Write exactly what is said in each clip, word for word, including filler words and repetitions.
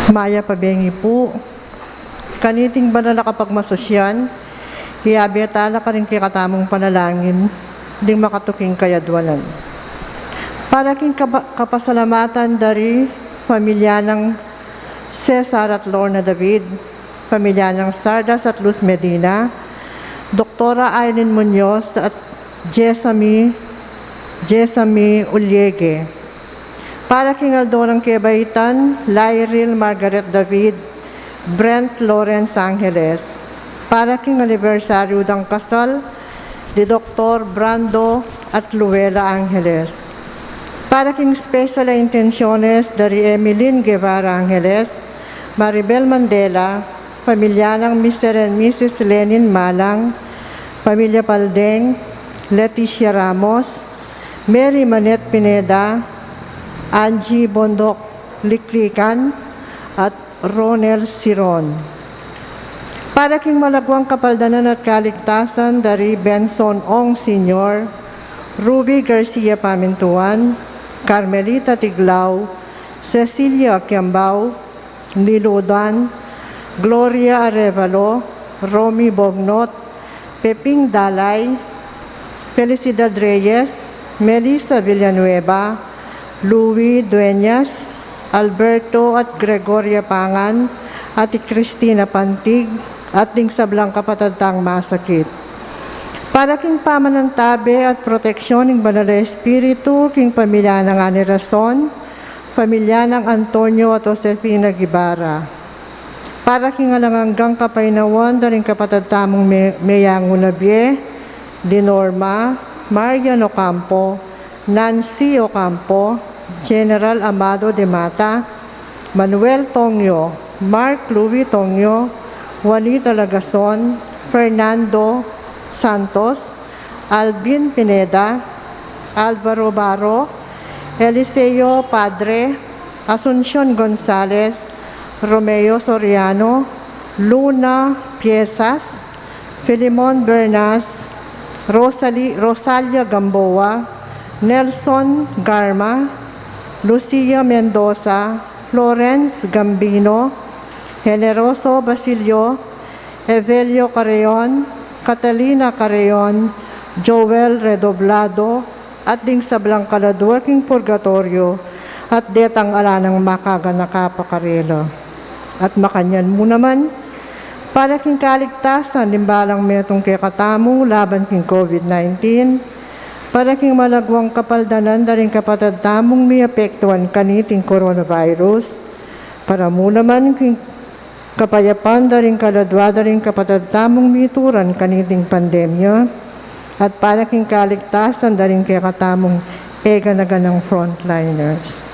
Mayap a bengi pu. Kaniting banal a kapagmasusyan, iabe tala karing kekatamung panalangin ding makatuking kayadwanan. Para king kapa-, kapasalamatan da ri pamilya nang Cesar at Lorna David, pamilya nang Sardas at Luz Medina, Doktora Aileen Muñoz at Jessamy, Jessamy Uliege. Para king aldo nang kebaitan, Lyril Margaret David, Brent Lawrence Angeles. Para king anibersaryu dang kasal di Doktor Brando at Luella Angeles. Para king special a intenciones da ri Emeline Guevara Angeles, Maribel Mandela, pamilya nang Mister and Missus Lenin Malang, pamilya Paldeng, Leticia Ramos, Mary Manette Pineda, Angie Bondoc Liklikan, at Ronel Siron. Para king malagwang kapaldanan at kaligtasan da ri Benson Ong Senior, Ruby Garcia Pamintuan, Carmelita Tiglao, Cecilia Kiambao, Nilu Dan, Gloria Arevalo, Romy Bognot, Peping Dalay, Felicidad Reyes, Melissa Villanueva, Louis Dueñas, Alberto at Gregoria Pangan, at i Cristina Pantig, at ding sablang kapatad tang masakit. Para king pamanantabe at proteksyon ning Banal a Espiritu king pamilya nang Anirason, pamilya nang Antonio at Josefina Guevara. Para king alang anggang kapaynawan da ring kapatad tamung me-, meyangu na bie, di Norma, Marian Ocampo, Nancy Ocampo, General Amado de Mata, Manuel Tongyo, Mark Louis Tongyo, Juanita Lagason, Fernando Santos, Alvin Pineda, Alvaro Baro, Eliseo Padre, Asuncion Gonzales, Romeo Soriano, Luna Piesas, Filemon Bernas, Rosali-, Rosalia Gamboa, Nelson Garma, Lucia Mendoza, Florence Gambino, Generoso Basilio, Evelio Carreon, Catalina Carreon, Joel Redoblado, at ding sablang kaladua king purgatoryo, at detang ala nang makaganaka pa karela. At makanyan mu naman, para king kaligtasan ning balang metung kekatamu laban king COVID nineteen, para king malagwang kapaldanan da ring kapatad tamung miapektuan kaniting coronavirus, para mu naman king kapayapan da ring kaladua da ring kapatad tamung mituran kaniting pandemya, at para king kaligtasan da ring kekatamung eganaganang frontliners.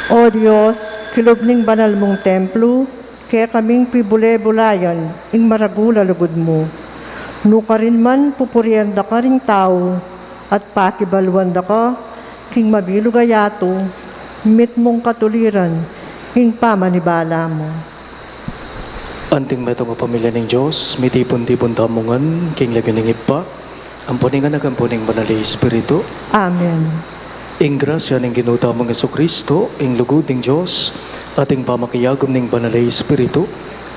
O Dios, kilub ning banal mung templo, Kekaming pibule-bulayan ing maragul a lugud mu. Nukarin man pupurian da ka ring tau, at pakibaluan da ka king mabilug a yatu, mitmung katuliran ing pamanibala mu. Anting metung a pamilya ning Dios, mitipun-tipun tamu ngan king lagyu ning Ibpa, ampo ning Anak, ampo ning Banal a Espiritu. Amen. Ing grasya ning Ginu tamung Jesucristo, ing lugud ning Dios, at ing pamakiagum ning Banal a Espiritu,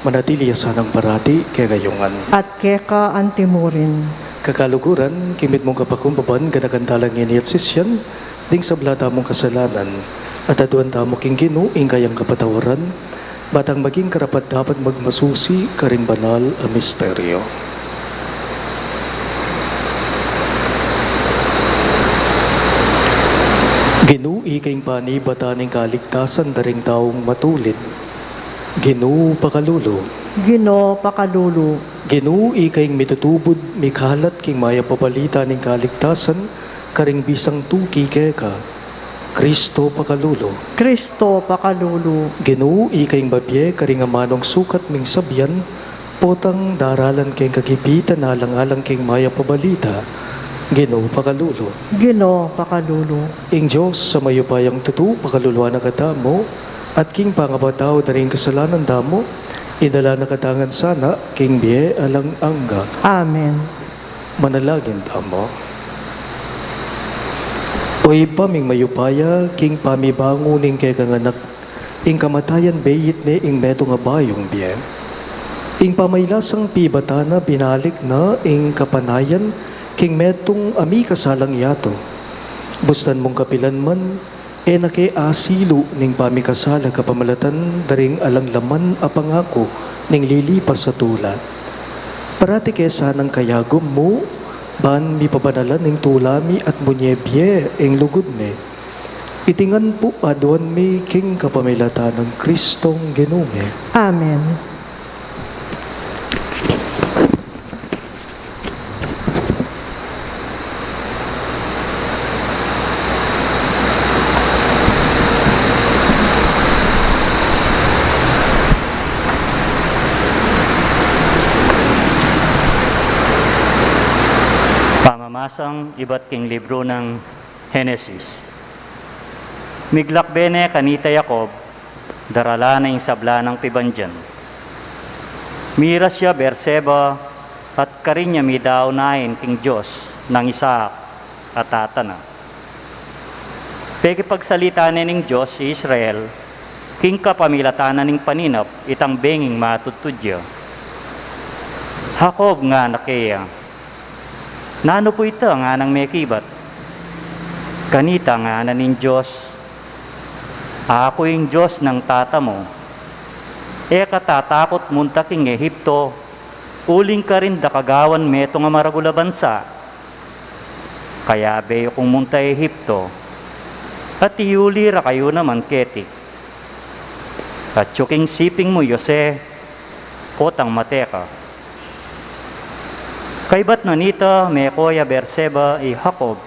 manatili ya sanang parati kekayu ngan. At keka antimurin. Kakaluguran, king mitmung kapakumbaban, ganakan tala ngeni at sisian ding sabla tamung kasalanan, at aduan tamu king Ginu ing kayang kapatawaran, ba tang maging karapat-dapat magmasusi karing banal a misteryo. Ginu, ika ing panibatan ning kaligtasan da ring taung matulid. Ginu, pakalulu. Ginu, pakalulu. Ginu, ika ing mitutubud mikalat king mayap a balita ning kaligtasan karing bisang tuki keka. Kristo, pakalulu. Kristo, pakalulu. Ginu, ika ing mabie karing amanung sukat ming sabian, potang daralan keng kagipitan alang-alang keng mayap a balita. Ginu, pakalulu. Ginu, pakalulu. Ing Dios a mayupayang tutu, pakaluluan na katamu, at king pangapatawad da ring kasalanan tamu, idala na katamu ngan sana king bie alang angga. Amen. Manalangin tamu. O Ibpa ming mayupaya, king pamibangu ning kekang Anak, ing kamatayan beit ne ing metung a bayung bie. Ing pamailasang pibatan na binalik na ing kapanayan king metung a mikasalang yatu. Bustan mung kapilan man, e na ke asilu ning pamikasala kapamilatan da ring alang laman a pangaku ning lilipas a tula. Parati ke sanang kayagum mu, ban mipabanalan ing tula mi at munye bie ing lugud mi. Iti ngan pu aduan mi king kapamilatan nang Kristong Ginu mi. Amen. Pamamasang ibat king libru nang Henesis. Miglakbe ne kanita Jacob, daralan na ing sabla nang pibandian. Miras ya Beerseba, at karin ya midaunayan king Dios nang Isaac a tata na. Pekipagsalita ne ning Dios i Israel, king kapamilatan na ning paninap itang benging matudtud ya. Jacob, ngana ke ya. Nanu pu ita? Nganang mekibat. Kanita ngana ning Dios, Aku ing Dios nang tata mu. E ka tatakut munta king Egipto, uling karin da ka gawan metung a maragul a bansa. Kayabe yu kung munta Egipto, at iuli ra kayu naman keti. Atyu king siping mu, Jose, potang mate ka. Kaybat na nita, meko ya Beerseba i Jacob,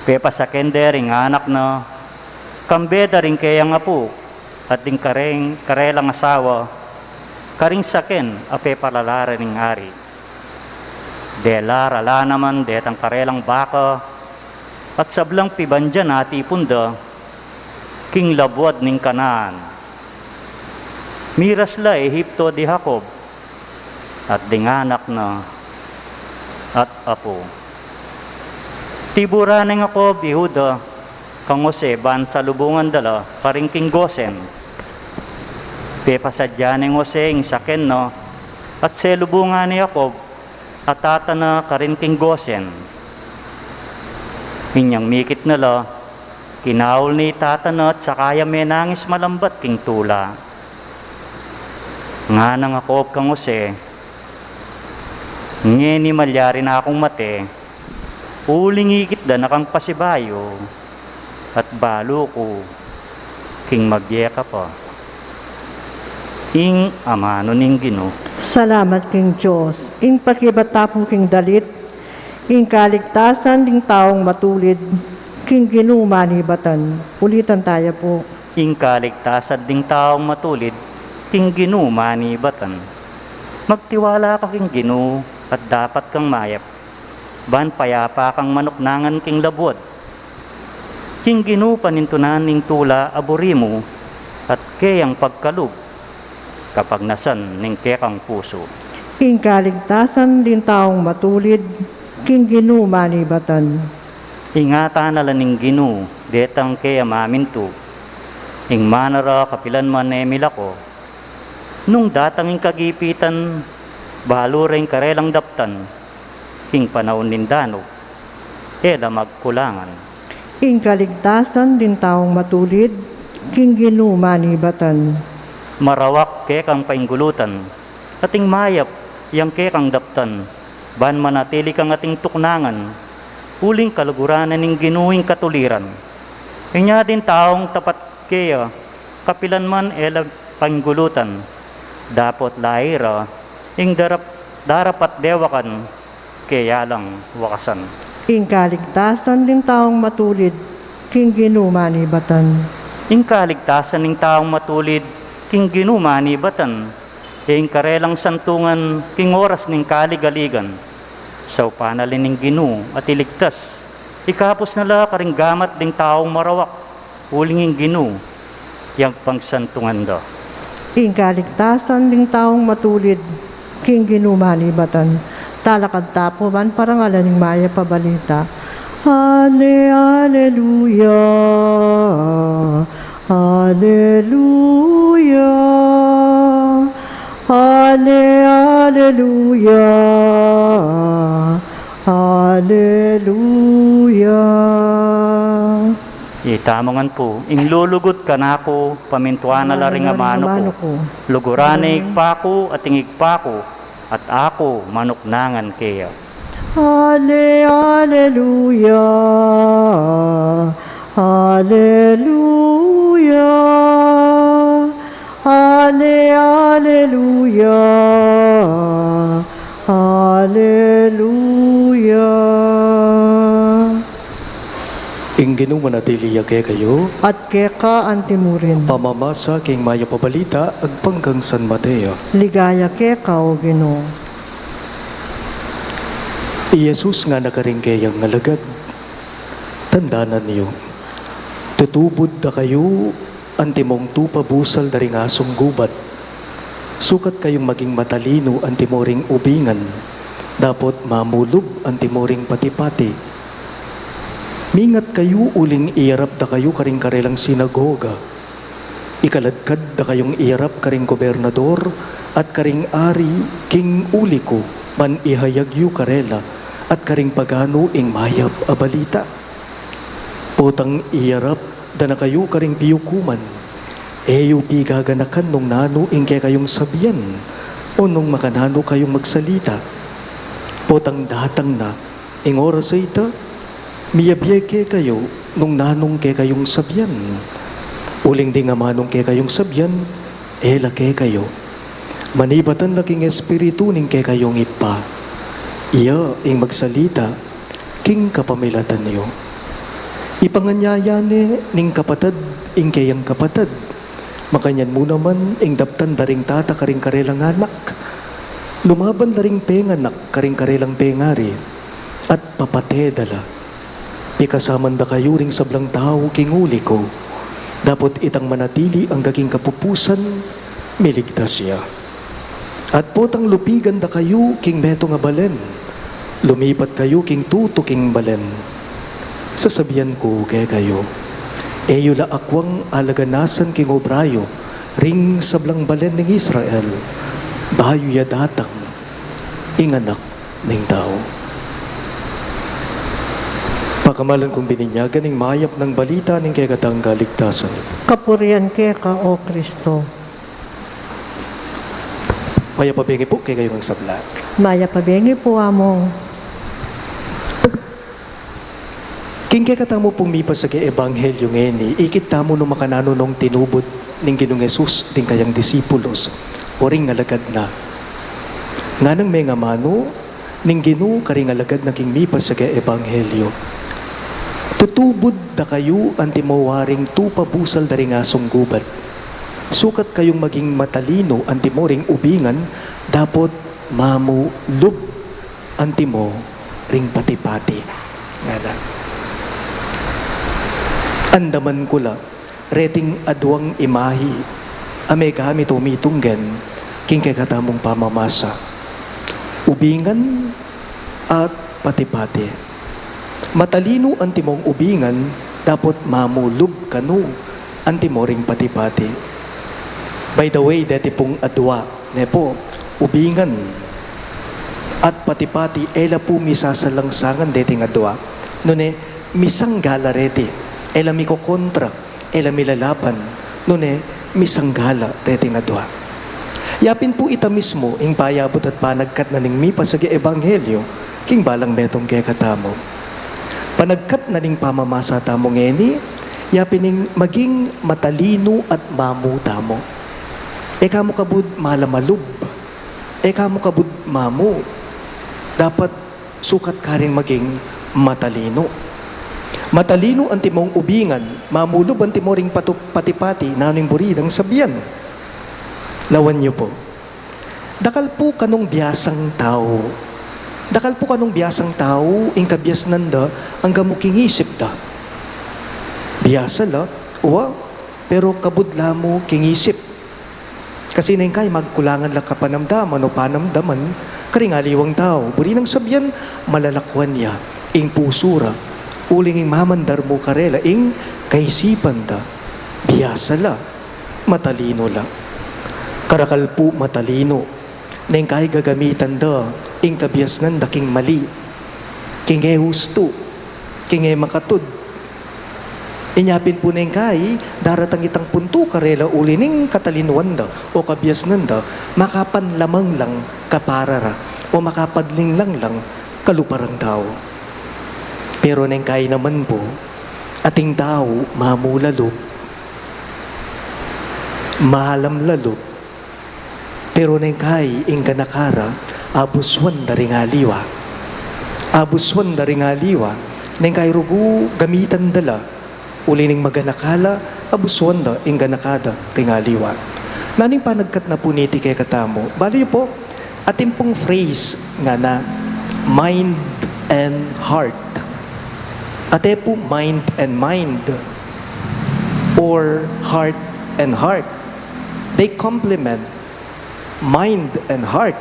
pepasaken de ring anak na, kambe da ring keyang apu, at ding kareng, karelang asawa, karing saken a pepalala ra ning ari. Dela ra la naman detang karelang baka, at sablang pibandian atipun da, king labuad ning Kanaan. Miras la Egipto di Jacob, at ding anak na, at apu. Tiburan neng Jacob i Juda, kang Jose ban salubungan da la karin king Gosen. Pepasadya neng Jose ing saken na, at selubungan ne i Jacob a tata na karin king Gosen. Inyang mikit na la, kinaul ne i tata na at saka ya menangis malambat king tula. Nganang Jacob kang Jose, ngeni malyari na kung mate, uling ikit da na kang pasibayu, at balu ku king mabie ka pa. Ing amanu ning Ginu. Salamat king Dios. Ing pakibat ta pu king dalit, ing kaligtasan ding taung matulid, king Ginu manibatan. Ulitan taya pu. Ing kaligtasan ding taung matulid, King Ginu manibatan. Magtiwala ka king Ginu at dapat kang mayap, ban payapa kang manuknangan king labuad. King Ginu panintunan ing tula a buri mu, at keyang pagkalub kapagnasan ning kekang pusu. Ing kaligtasan ding taung matulid, king Ginu manibatan. Ingatan na la ning Ginu detang keya mamintu. Ing mana ra kapilan man e milako. Nung datang ing kagipitan, balu ra ing karelang daptan, king panaun ning danug, e la magkulangan. Ing kaligtasan ding taung matulid, king Ginu manibatan. Marawak kekang painggulutan, at ing mayap yang kekang daptan, ban manatili kang ating tuknangan, uling kaluguran na ning Ginu ing katuliran. Inya ding taung tapat keya, kapilan man e la painggulutan, dapot laira ing darap-, darapat dewakan, keya lang wakasan. Ing kaligtasan ding taung matulid, king Ginu manibatan. Ing kaligtasan ning taung matulid, king Ginu manibatan. Ing karelang santungan, king oras ning kaligaligan. Saupan na la ning Ginu at iligtas. Ikapus na la karing gamat ding taung marawak, uling ing Ginu yang pangsantungan da. Ing kaligtasan ding taung matulid, king Ginu manibatan. Talakad ta pu ban parangalan ing mayap a balita. Ale, aleluya, aleluya, ale, aleluya, aleluya. Itamu ngan pu, ing lulugud kanaku, pamintuan na la ring amanu ku. Luguran ne ing Ibpa ku, at ing Ibpa ku, at aku manuknangan keya. Ale, aleluya, aleluya, ale, aleluya, aleluya. Ing Ginu manatili ya kekayu. At keka antimurin. Pamamasa king mayap a balita agpang kang San Mateo. Ligaya keka, o Ginu. I Jesus ngana karing keyang alagad, tandanan yu, tutubud dakayu antimong tupa busal da ring asung gubat. Sukat kayung maging matalinu antimo ring ubingan, dapot mamulub antimo ring pati-pati. Mingat kayu uling iyarap dakayu karing karelang sinagoga. Ikaladkad dakayung iyarap karing gobernador at karing ari king uli ku, ban ihayag yu karela at karing paganu ing mayap a balita. Potang iyarap da na kayu karing piukuman, e yu pigaganakan nung nanu ing kekayung sabian, o nung makananu kayung magsalita. Potang datang na ing oras a ita, miyabie kekayu nung nanung kekayung sabian. Uling ding amanung kekayung sabian, e la kekayu. Manibatan la king Espiritu ning kekayung Ibpa. Iya ing magsalita king kapamilatan yu. Ipanganyaya ne ning kapatad ing keyang kapatad. Makanyan mu naman ing daptan da ring tata karing karelang anak. Lumaban la ring penganak karing karelang pengari, at papate da la. Pikasaman dakayu ring sablang tau king uli ku, dapot itang manatili angga king kapupusan, miligtas ya. At potang lupigan dakayu king metung a balen, lumipat kayu king tutuking balen. Sasabian ku kekayu, e yu la akwang alaganasan king obra yu ring sablang balen ning Israel, bayu ya datang ing Anak ning Tau. Pakamalan kung bininyagan ing mayap nang balita ning kekatang kaligtasan. Kapurian keka, O Kristo. Mayap a bengi pu kekayung sabla. Mayap a bengi pu, Among. King kekatamu pung mipasage ebanghelyu ngeni, ikit tamu nung makananu nung tinubud ning Ginung Jesus ding kayang disipulus, o ring alagad na. Nganang mengamanu ning Ginu karing alagad na king mipasage ebanghelyu, tutubud dakayu antimo waring tupa busal da ring asung gubat. Sukat kayung maging matalinu antimo ring ubingan, dapot mamulub antimo ring patipati. Ngana. Andaman ku la reting aduang imahi a megamit o mitunggen king kekatamung pamamasa. Ubingan at patipati. Matalinu antimong ubingan, dapot mamulub kanu antimo ring patipati. By the way, deti pung adua, ne pu, ubingan at patipati, e la pu misasalangsangan deting adua. Nune, misanggala reti, e la mikokontra, e la milalaban, nune, misanggala reting adua. Ya pin pu ita mismu ing payabut at panagkat na ning mipasagie ebanghelyo king balang metung kekatamu. Panagkat na ning pamamasa tamu ngeni, ya pin ing maging matalinu at mamu tamu. E ka mu kabud malamalub, e ka mu kabud mamu. Dapat sukat karing maging matalinu. Matalinu antimong ubingan, mamulub antimo ring patu-, patipati, nanu ing buri dang sabian? Lawan yu pu. Dakal pu kanung biasang tau. Dakal pu kanung biasang tau, ing kabiasnan da, angga mu king isip da. Biasa la, wa, pero kabud la mu king isip. Kasi neng kai magkulangan la kapanamdaman o panamdaman karing aliwang tau. Buri nang sabian, malalakwan ya ing pusu ra. Uling ing mamandar mu karela ing kaisipan da. Biasa la, matalinu la. Karakal pu matalinu, neng kai gagamitan da ing kabiasnan da king mali, king e ustu, king e makatud. Inya pin pu neng kai, daratang itang puntu karela uli ning katalinuan da o kabiasnan da, makapanlamang lang kapara ra, o makapadling lang lang kalupa rang tau. Pero neng kai naman pu, ating tau mamu la lub, malam la lub, pero neng kai ing ganaka ra, abusuan da ring aliwa. Abusuan da ring aliwa, neng kai rugu gamitan da la, uli ning maganaka la, abusuan da ing ganaka da ring aliwa. Nanu ing panagkat na pu niti kekatamu? Balu yu pu, atin pung phrase ngana, mind and heart. Ate pu mind and mind, or heart and heart. They complement mind and heart.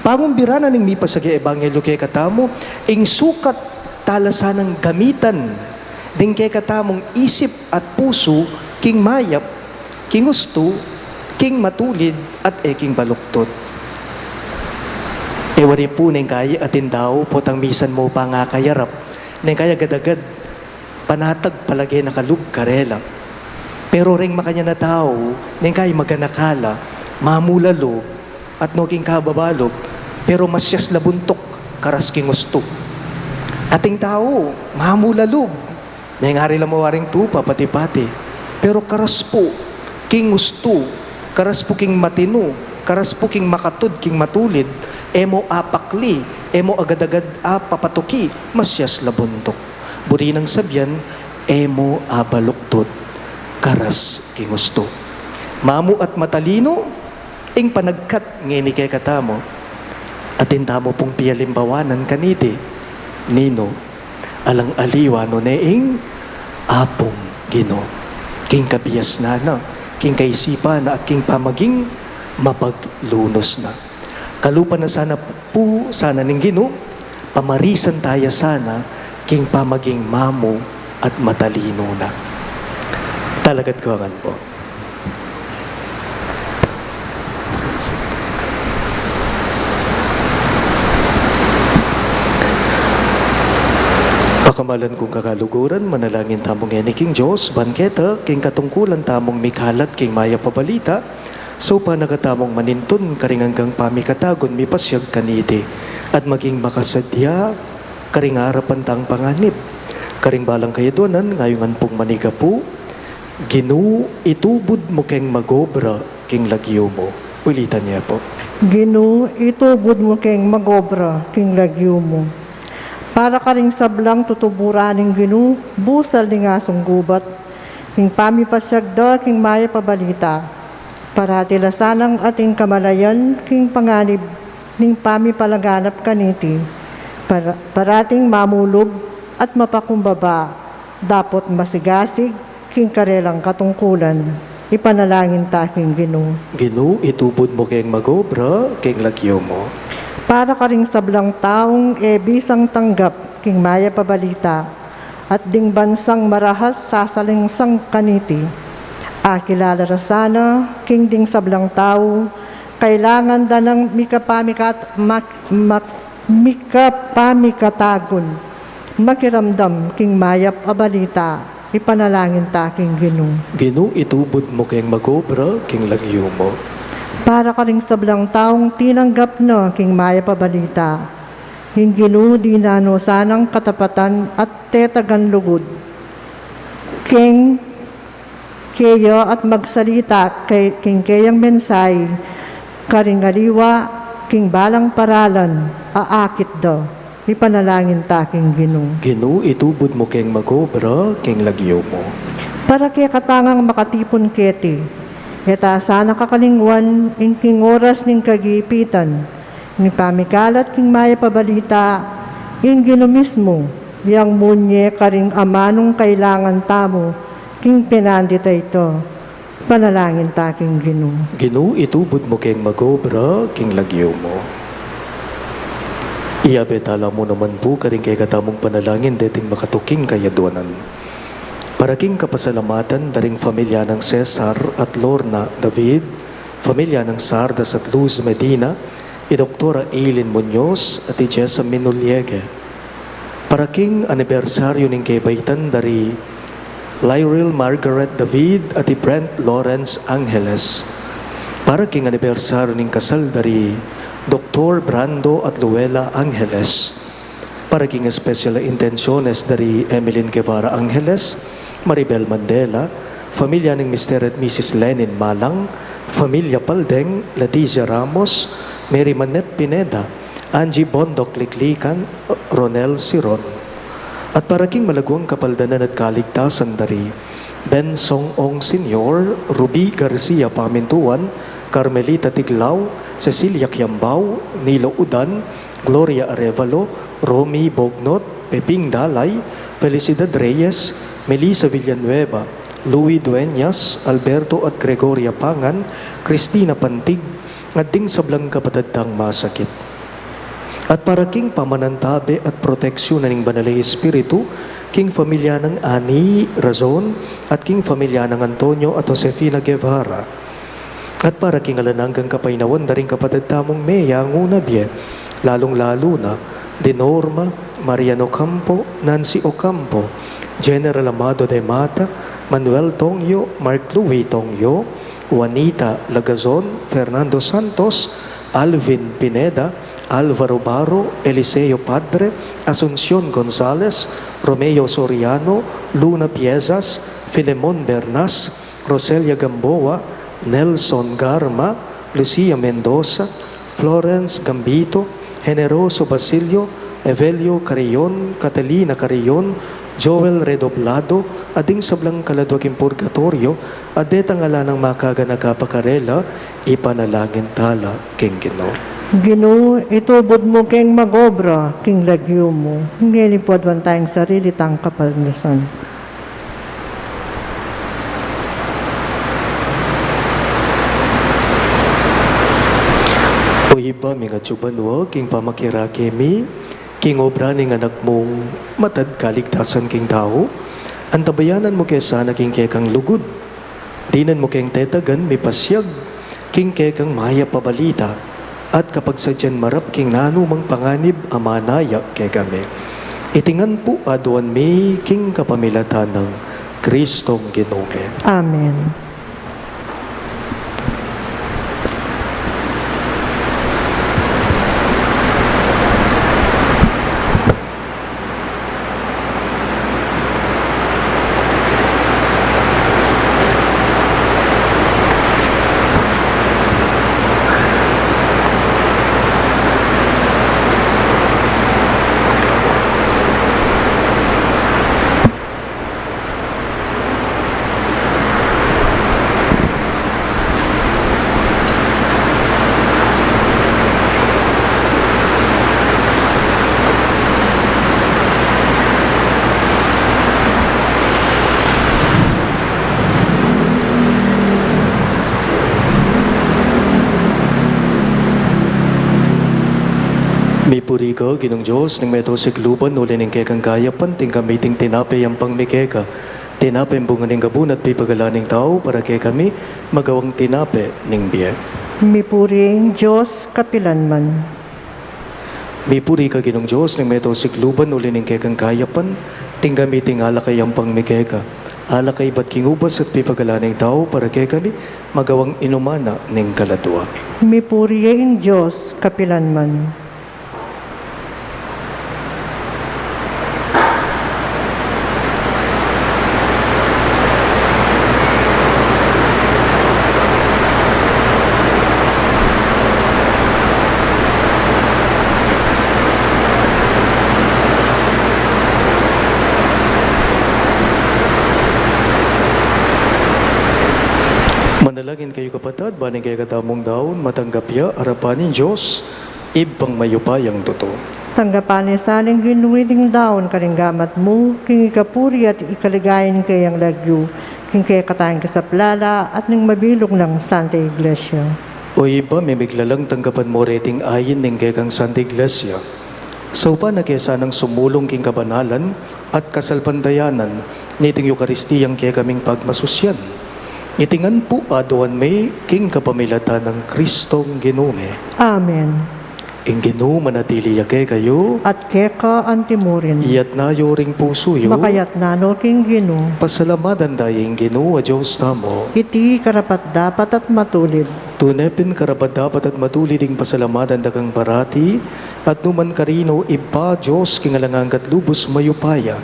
Pangumbira na ning mipasagie ebanghelyo kekatamu, ing sukat tala sanang gamitan ding kekatamung isip at pusu king mayap, king ustu, king matulid, at e king baluktot. E wari pu neng kai atin tau potang misan mu pa nga kayarap, neng kai agad-agad panatag palage na kalub karela. Pero reng makanyan a tau, neng kai maganaka la, mamu la lub, at no king kababalub, pero masias la buntuk, karas king ustu. Ating tau, mamu la lub, mengari la mu waring tupa, pati-pati. Pero karas pu king ustu, karas pu king matinu, karas pu king makatud, king matulid, e mu apakli, e mu agad-agad apapatuki, masias la buntuk. Buri nang sabian, e mu abaluktot, karas king ustu. Mamu at matalinu ing panagkat ngeni kekatamu. Atin tamu pung pialimbawanan kaniti, ninu, alang aliwa nune ing Apung Ginu, king kabiasnan na, king kaisipan na, at king pamaging mapaglunus na. Kalupa na sana pu sana ning Ginu, pamarisan taya sana king pamaging mamu at matalinu na. Talagad ku ngan pu. Pakamalan kung kakaluguran, manalangin tamu ngeni king Dios, ban keta, king katungkulan tamung mikalat king mayap a balita, saupan na katamung manintun karing anggang pamikatagun mipasiag kaniti, at maging makasadya karing arapan tang panganib. Karing balang kayadwanan, ngayungan pung manigapu, Ginu, itubud mu keng magobra king lagyu mu. Ulitan ye pu. Ginu, itubud mu keng magobra king lagyu mu. Para karing sablang tutuburan ning Ginu, busal ning asung gubat, king pamipasiag da king mayap a balita. Parati la sanang ating kamalayan king panganib ning pamipalaganap kaniti. Para-, parating mamulug at mapakumbaba, dapot masigasig king karelang katungkulan. Ipanalangin ta king Ginu. Ginu, itubud mu keng mag-obra king lagyu mu. Para karing sablang taung e bisang tanggap king mayap a balita, at ding bansang marahas sasalingsang kaniti. Akilala ra sana king ding sablang tau, kailangan da nang mikapamikat-, mak-, mak-, mikapamikatagun, makiramdam king mayap a balita. Ipanalangin ta king Ginu. Ginu, itubud mu keng mag-obra king lagyu mu. Para karing sablang taung tinanggap na king mayap a balita, ing Ginu, dinan no sanang katapatan at tetagan lugud king keya at magsalita ke-, king keyang mensahe karing aliwa king balang paralan a akit da. Ipanalangin ta king Ginu. Ginu, itubud mu keng mag-obra king lagyu mu. Para kekatang makatipun keti, e ta sana kakalingwan ing king oras ning kagipitan, ing pamikalat king mayap a balita, ing Ginu mismu yang munye karing amanung kailangan tamu king penandit a ito. Panalangin ta king Ginu. Ginu, itubud mu keng mag-obra king lagyu mu. Iyabe tala mu naman pu karing kekatamung panalangin deting makatuking kayadwanan. Para king kapasalamatan da ring familia nang Cesar at Lorna David, familia nang Sardas at Luz Medina, i Doktora Aileen Muñoz at i Jessamine Uliege. Para king anibersaryu ning kebaitan da ri Lyril Margaret David at i Brent Lawrence Angeles. Para king anibersaryu ning kasal da ri Doktor Brando at Luella Angeles. Para king espesyal a intensiones da ri Emeline Guevara Angeles, Maribel Mandela, familia ning Mister at Missus Lenin Malang, familia Paldeng, Leticia Ramos, Mary Manette Pineda, Angie Bondoc Liklikan, Ronel Siron. At para king malaguang kapaldanan at kaligtasan da ri Ben Song Ong Senior, Ruby Garcia Pamintuan, Carmelita Tiglao, Cecilia Kiambao, Nilo Udan, Gloria Arevalo, Romy Bognot, Peping Dalay, Felicidad Reyes, Melissa Villanueva, Louis Dueñas, Alberto at Gregoria Pangan, Cristina Pantig, at ding sablang kapatad tang masakit. At para king pamanantabe at proteksyon na ning Banal a Espiritu, king familia nang Ani Razon, at king familia nang Antonio at Josefina Guevara. At para king alang anggang kapaynawan da ring kapatad tamung meyangu na bie, lalung-lalu na di Norma, Marian Ocampo, Nancy Ocampo, General Amado de Mata, Manuel Tongyo, Mark Louis Tongyo, Juanita Lagazon, Fernando Santos, Alvin Pineda, Alvaro Baro, Eliseo Padre, Asuncion Gonzales, Romeo Soriano, Luna Piezas, Filemon Bernas, Roselia Gamboa, Nelson Garma, Lucia Mendoza, Florence Gambito, Generoso Basilio, Evelio Carrion, Catalina Carrion, Joel Redoblado, at ding sablang kaladwa king purgatoryo, at detang ala nang makaganaka pa karela, ipanalangin tala king Ginu. Ginu, itubud mu keng mag-obra king lagyu mu. Ngeni pu aduan tayang sarili tang kapaldanan. O Ibpa mi, atsu ka banua, king pamakirake mi king obra ning Anak mung matad kaligtasan king tau, antabayanan mu ke sana king kekang lugud. Dinan mu keng tetagan mipasiag king kekang mayap a balita, at kapagsadyan marap king nanumang panganib a manaya kekami. Iti ngan pu aduan mi king kapamilatan nang Kristong Ginu mi. Amen. Mipuri ka, Ginung Dios ning meto sikluban, uli ning kekang kayapan, tinggap mi iting tinape yampang mi keka. Tinapeng bunga ning gabun at pipagalan ning tau, para kekami magawang tinape ning bie. Mipuri ing Dios kapilan man. Mipuri ka, Ginung Dios ning meto sikluban, uli ning kekang kayapan, tinggap mi iting alak a yampang mi keka. Alak a ibat king ubas at pipagalan ning tau, para kekami magawang inuman na ning kaladua. Mipuri ya ing Dios kapilan man. Manalangin kayu, kapatad, ban ing kekatamung daun matanggap ya arapan ning Dios, Ibpang mayupayang tutu. Tanggapan na sana ning Ginu iting daun karing gamat mu, king ikapuri at ikaligaya ning keyang lagyu, king kekatang kasaplalan at ning mabilug nang Santa Iglesia. O Ibpa, mimiglalang tanggapan mu reting ain ning kekang Santa Iglesia. Saupan na ke sanang sumulung king kabanalan at kasalpantayanan niting Eukaristiyang kekaming pagmasusyan. Iti ngan pu aduan mi king kapamilatan nang Kristong Ginu mi. Amen. Ing Ginu manatili ya kekayu. At keka antimurin. Iyatas yu ring pusu yu. Makayatas no king Ginu. Pasalamatan da ya ing Ginu a Dios tamu. Iti karapat-dapat at matulid. Tune pin karapat-dapat at matulid ing pasalamatan da kang parati, at nukarin man, Ibpa, Dios king alang angga at lubus mayupaya.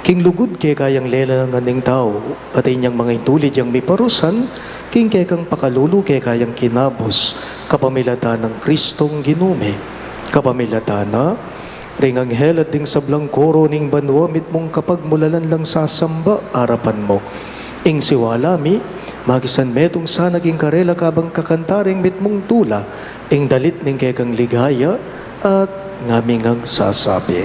King lugud keka yang lelangan ing tau, at inyang manga intulid yang miparusan, king kekang pakalulu keka yang kinabus, kapamilatan nang Kristong Ginu mi, kapamilatan na, ring anghel at ding sablang koro ning banua mitmung kapagmulalan lang sasamba arapan mu. Ing siwala mi, makisan metung sana king karela kabang kakanta ring mitmung tula, ing dalit ning kekang ligaya, at ngaming sasabi.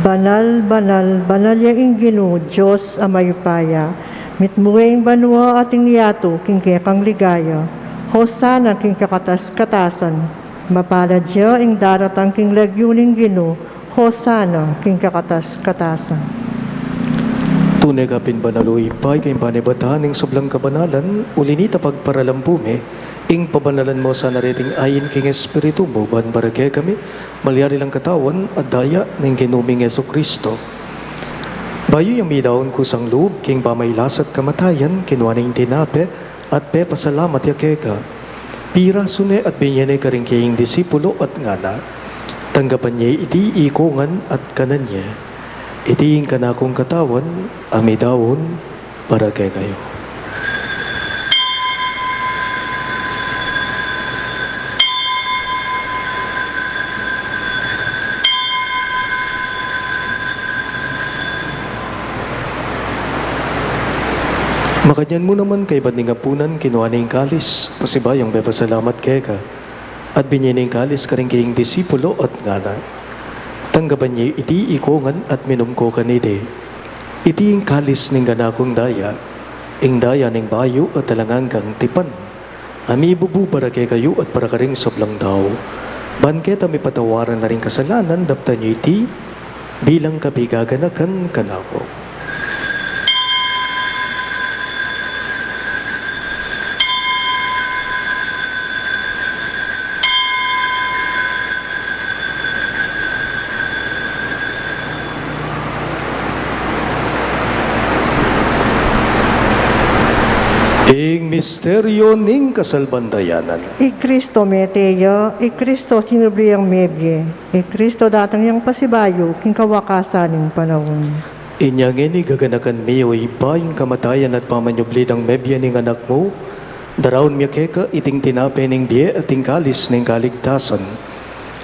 Banal, banal, banal ya ing Ginu, Dios a mayupaya. Mitmu ya ing banua at ing yatu king kekang ligaya. Hosana king kakatas-katasan. Mapalad ya ing daratang king lagyu ning Ginu. Hosana king kakatas-katasan. Tune ka pin banal, o Ibpa, ika ing panibatan ning sablang kabanalan, uli na nita pagparalan mu mi, ing pabanalan mu sana reting ain king Espiritu mu, ban para kekami malyari lang katawan at daya ning Ginu ming Jesucristo. Bayu yang midaun kusang lub king pamailas at kamatayan, kinua ne ing tinape, at pepasalamat ya keka. Pirasu ne at binye ne karing keyang disipulu at ngana, tanggapan ye iti ikongan at kanan ye. Iti ing kanakung katawan a midaun para kekayu. Makanyan mu naman kaibat ning apunan, kinua ne ing kalis, pasibayu yang pepasalamat keka, at binye ne ing kalis karing keyang disipulu at ngana, tanggapan ye iti ikongan at minum ko kaniti. Iti ing kalis ning kanakung daya, ing daya ning bayu at alang anggang tipan, a mibubu para kekayu at para karing sablang tau, ban keta mipatawaran na ring kasalanan. Daptan yu iti bilang kapigaganakan kanaku. Ing misteryu ning kasalpantayanan. I Kristo mete ya, i Kristo sinubli yang mebie, i Kristo datang yang pasibayu king kawakasan ning panaun. Inya ngeni gaganakan mi, o Ibpa, ing kamatayan at pamanyubli nang mebie ning Anak mu, daraun mi keka iting tinape ning bie at ing kalis ning kaligtasan.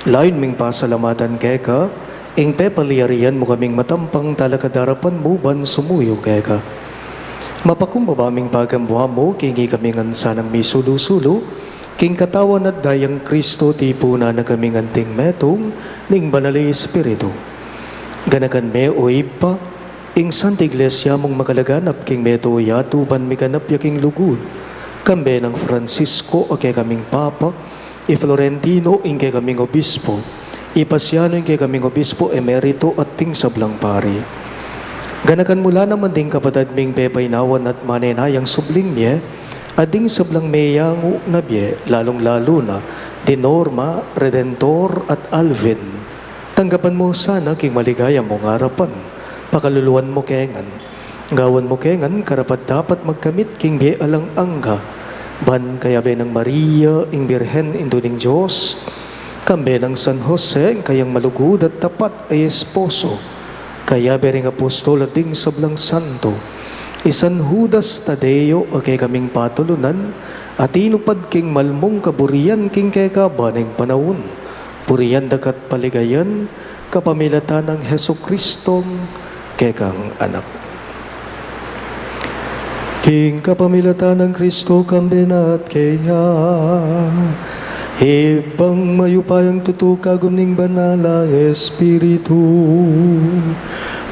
Layun ming pasalamatan keka ing pepalyarian mu kaming matampang talakad arapan mu ban sumuyu keka. Mapakumbaba ming pagamua mu king ikami ngan sanang misulu-sulu king katawan at dayang Kristo, tipunan na kaming anting metung ning Banal a Espiritu. Ganakan me, o Ibpa, ing Santa Iglesia mung makalaganap king meto a yatu ban miganap ya king lugud, kambe nang Francisco a kekaming Papa, i Florentino ing kekaming Obispo, Ipasianu ing kekaming obispo emerito at ding sablang pari. Ganakan mu la naman ding kapatad ming pepainawan at manenayang subling mie, at ding sablang meyangu na bie, lalung-lalu na di Norma, Redentor, at Alvin. Tanggapan mu sana king maligaya mung arapan. Pakaluluan mu ke ngan. Gawan mu ke ngan karapat-dapat magkamit king bie alang angga. Ban kayabe nang Maria, ing Birhen Indu ning Dios, kambe nang San Jose, ing kayang malugud at tapat a esposo, kayabe ring apostol at ding sablang santo, i San Judas Tadeo a kekaming patulunan, a tinupad king malmung kaburian king kekaban ning panaun. Purian da ka't paligayan, kapamilatan nang Jesucristong kekang Anak. King kapamilatan nang Kristo, kambe na at keya, Ibpang mayupayang tutu, kagum ning Banal a Espiritu,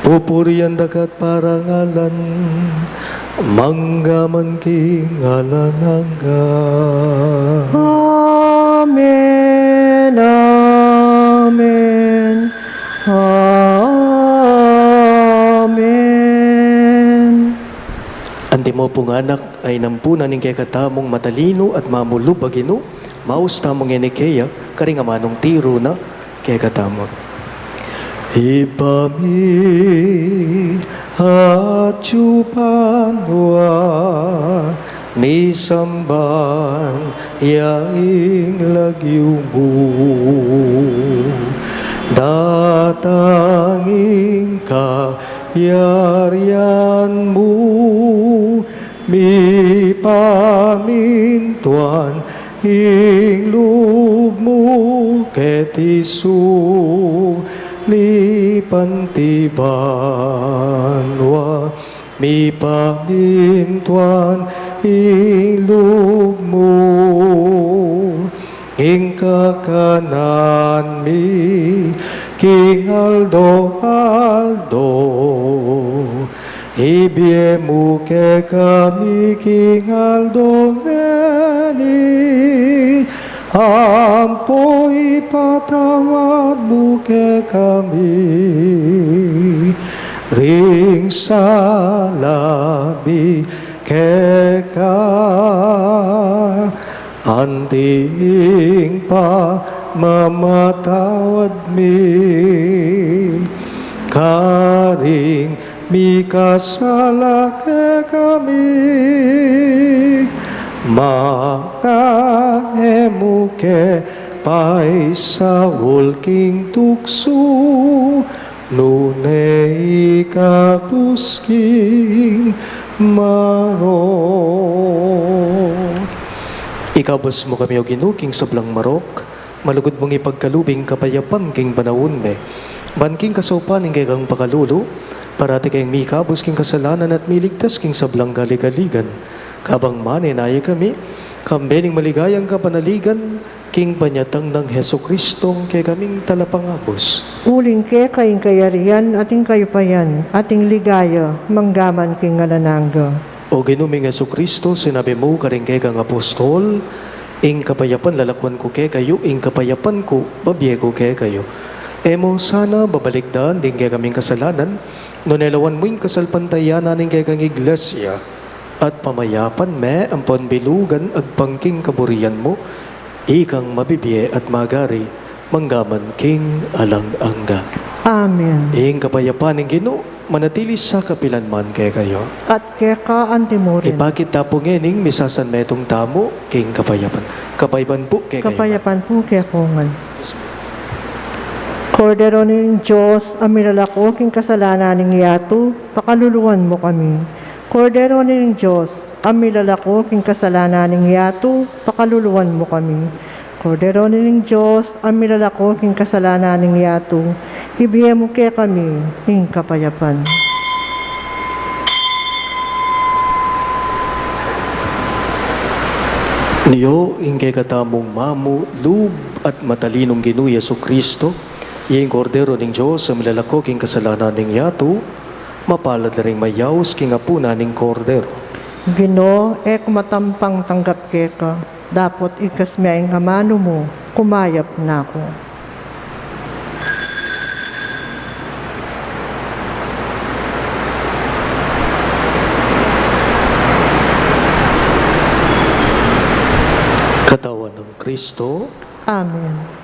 pupurian da ka't parangalan, mangga man king alang angga. Amen, amen, amen. Antimo pung anak, a inampunan ning kekatamung matalinu at mamulub a Ginu, maus tamu ngeni keya, karing amanung tiru na kekatamu. Ibpa mi, atsu ka banua, misamban ya ing lagyu mu, datang ing kayarian mu, mipamintuan ing lub mu keti sulip anti banua. Mipamintuan ing lub mu, ing kakanan mi king aldo-aldo, ibie mu kekami king aldo ngeni, ampo ipatawad mu kekami ring sala mi keka, anti ing pamamatawad mi karing mikasala kekami, manga e mu ke paisaul king tuksu, nune ikabus king marok. Ikabus mu kami, O Ginu, king sablang marok, malugud mung ipagkalub ing kapayapan king panaun mi. Ban king kasaupan ning kekang pakalulu, parati keng mikabus king kasalanan at miligtas king sablang kaligaligan. Kabang manenaya kami, kambe ning maligayang kapanaligan, king panyatang nang Jesucristong kekaming Talapangabus. Uling keka ing kayarian at ing kayupayan at ing ligaya, mangga man king alang angga. O Ginu ming Jesucristo, sinabi mu karing kekang apostol, ing kapayapan lalakwan ku kekayu, ing kapayapan ku babie ku kekayu. E mu sana babalikdan ding kekaming kasalanan, nune lawan mu ing kasalpantayanan ning kekang Iglesia, at pamayapan me ampon bilugan agpang king kaburian mu, ikang mabibie at magari, mangga man king alang angga. Amen. Ing kapayapan ning Ginu, manatili sa kapilan man kekayu. At keka antimurin. Ipakit ta pu ngening misasan metung tamu king kapayapan. Kapayapan pu kekayu. Kapayapan pu kekongan. Kordero ning Dios, a milalako king kasalanan ning yatu, pakaluluan mu kami. Kordero ning Dios, a milalako king kasalanan ning yatu, pakaluluan mu kami. Kordero ning Dios, a milalako king kasalanan ning yatu, ibie mu kekami ing kapayapan. Nio ing kekatamung mamu, lub at matalinung Ginu Jesucristo, ing Kordero ning Dios, a milalako king kasalanan ning yatu, mapalad la ring mayaus king apunan ning Kordero. Ginu, e ku matampang tanggap keka, dapot igkas me ing amanu mu, kumayap na ku. Katawan nang Kristo. Amen.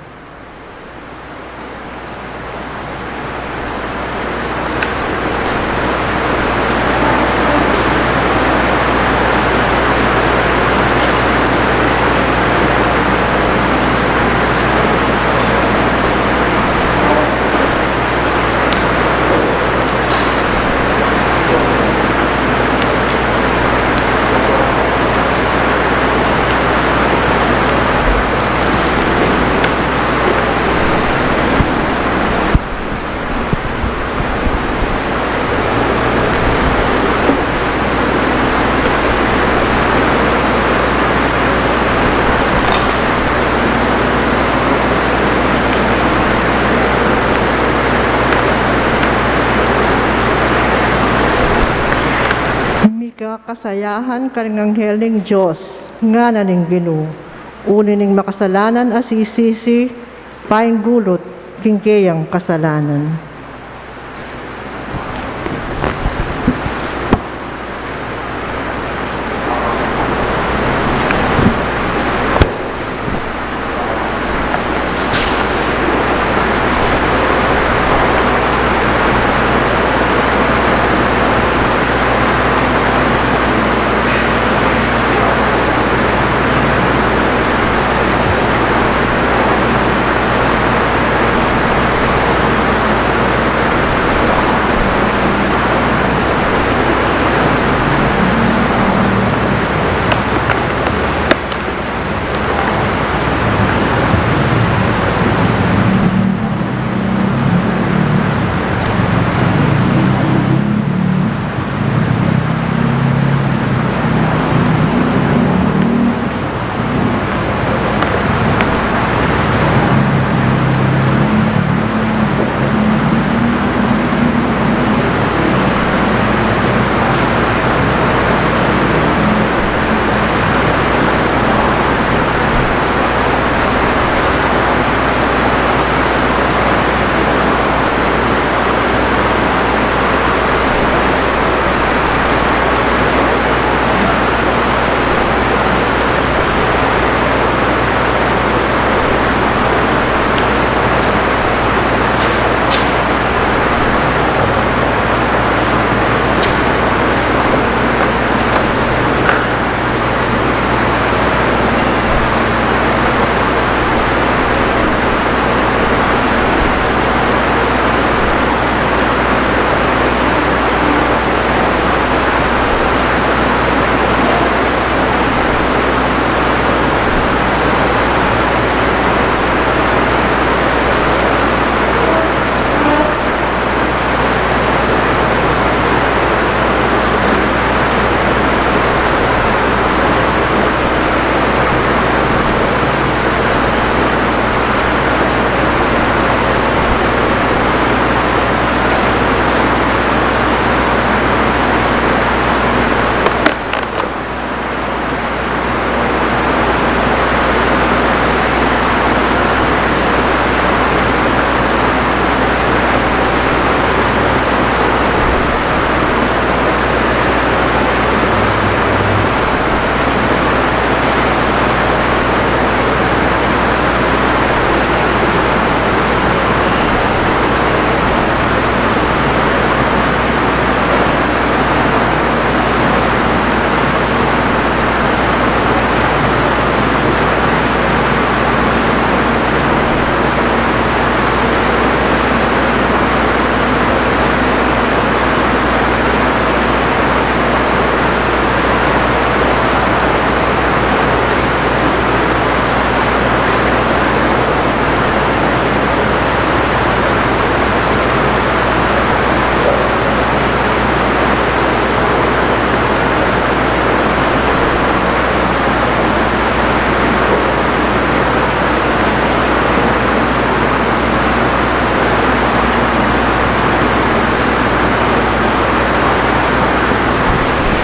Mikakasayahan kang anghel ning Dios, ngana ning Ginu, uli ning makasalanan a sisisi, paingulut king keyang kasalanan.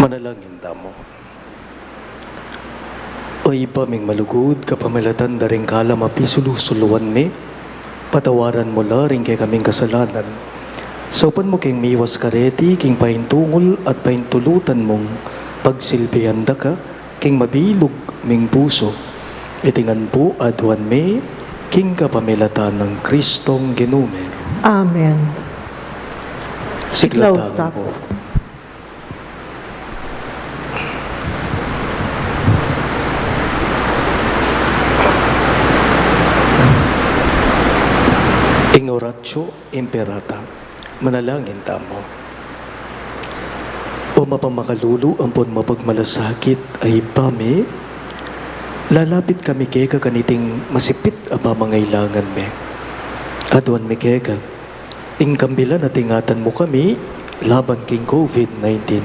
Manalangin tamu. O Ibpa ming malugud, kapamilatan da ring kalam a pisulu-suluan mi, patawaran mu la ring kekaming kasalanan. Saupan mu keng miwas kareti king paintungul at paintulutan mung pagsilbian da ka king mabilug ming pusu. Iti ngan pu aduan mi king kapamilatan nang Kristong Ginu mi. Amen. Siklaud tamu pu. Ing Oratio Imperata. Manalangin tamu. O mapamakalulu ampon mapagmalasakit a Ibpa mi, lalapit kami keka kaniting masipit a pamangailangan mi. Aduan mi keka ing kambilan at ingatan mu kami laban king COVID nineteen.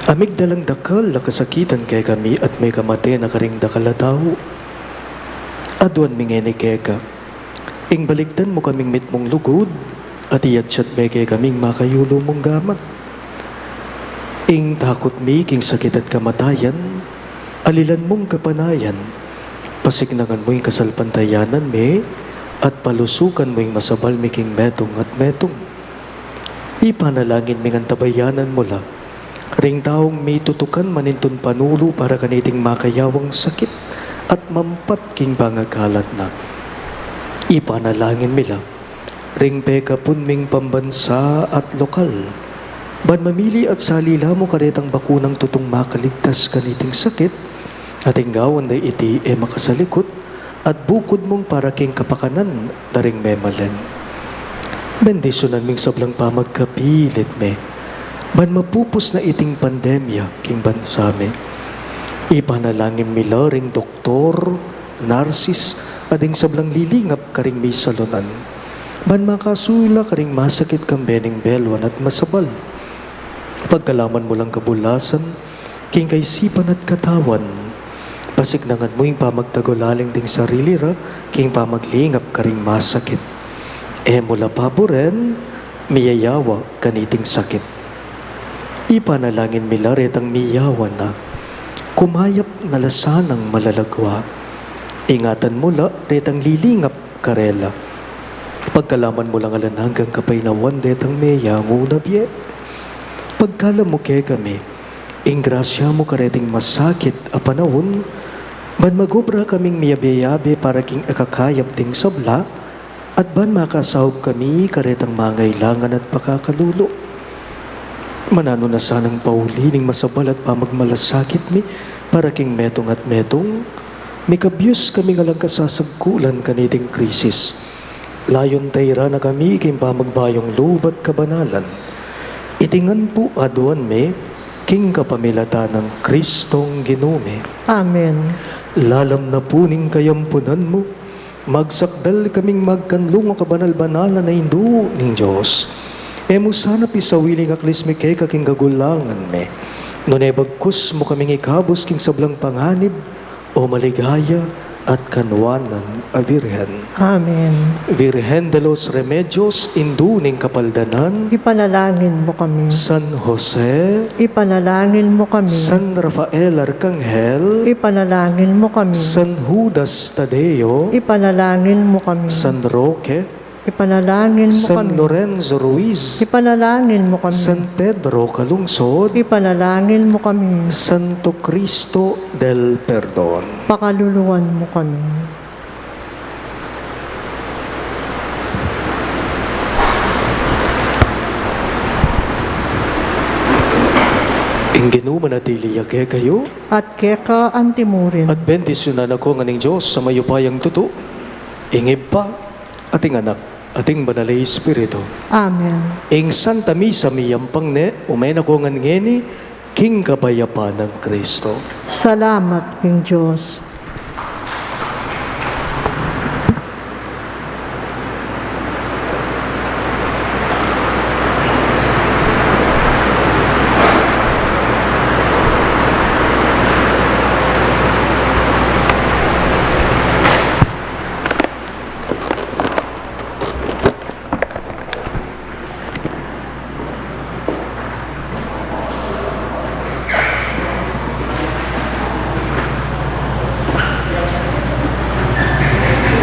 A migdalang dakal a kasakitan kekami at mekamate na karing dakal a tau. Aduan mi ngeni keka ing balikdan mu kaming mitmung lugud, at iyatyat me kekaming makayulu mung gamat. Ing takut mi king sakit at kamatayan, alilan mung kapanayan, pasiknangan mu ing kasalpantayanan mi, at palusukan mu ing masabal mi king metung at metung. Ipanalangin mi ngan tabayanan mu la ring taung mitutukan manintun panulu para kaniting makayawang sakit at mampat king pangakalat na. Ipanalangin mi la ring pekapun ming pambansa at lokal, ban mamili at salila mu karetang bakunang tutung makaligtas kaniting sakit, at ing gawan da iti e makasalikut, at bukud mung para king kapakanan da ring memaling. Bendisyunan ming sablang pamagkapilit mi ban mapupus na iting pandemya king bansa mi. Ipanalangin mi la ring doktor, narsis, at ding sablang lilingap karing misalunan ban makasula karing masakit kambe ning beluan at masabal. Pagkalaman mu lang kabulasan king kaisipan at katawan. Pasiknangan mu ing pamagtagulaling ding sarili ra king pamaglingap karing masakit. E mu la paburen miyayawa kaniting sakit. Ipanalangin mi la retang miyawan na, kumayap na la sanang malalagwa. Ingatan mu la retang lilingap karela. Pagkalaman mu lang alang anggang kapaynawan detang meyangu na bie. Pagkalam mu kekami ing grasya mu kareting masakit a panaun, ban magobra kaming miyabe-yabe para king akakayap ding sabla, at ban makasaup kami karetang mangailangan at pakakalulu. Mananu na sanang pauli ning masabal at pamagmalasakit mi para king metung at metung, mikabyus kaming alang kasasagkulan kaniting krisis. Layun tayra na kami king pamagbayung lub at kabanalan. Iti ngan pu aduan mi king kapamilatan nang Kristong Ginu mi. Amen. Lalam na pu ning kayampunan mu, magsakdal kaming magkanlung a kabanal-banalan a Indu ning Dios. E mu sana pisawili ing aklis mi keka king kagulangan mi, nune bagkus mu kaming ikabus king sablang panganib, o maligaya at kanwanan a Virgen. Amen. Virgen de los Remedios, Indu ning Kapaldanan. Ipanalangin mu kami. San Jose. Ipanalangin mu kami. San Rafael Arcangel. Ipanalangin mu kami. San Judas Tadeo. Ipanalangin mu kami. San Roque. Ipanalangin mu San kami. Lorenzo Ruiz. Ipanalangin mu kami. San Pedro Calungsod. Ipanalangin mu kami. Santo Cristo del Perdon. Pakaluluan mu kami. Ing Ginu manatili ya kekayu. At keka antimurin. At bendisyunan na ko ngan ning Dios a mayupayang tutu, ing Ibpa, at ing Anak, at ing Banal a Espiritu. Amen. Ing Santa Misa miyampang ne, ume na ko ngan ngeni, king kapayapan nang Kristo. Salamat king Dios.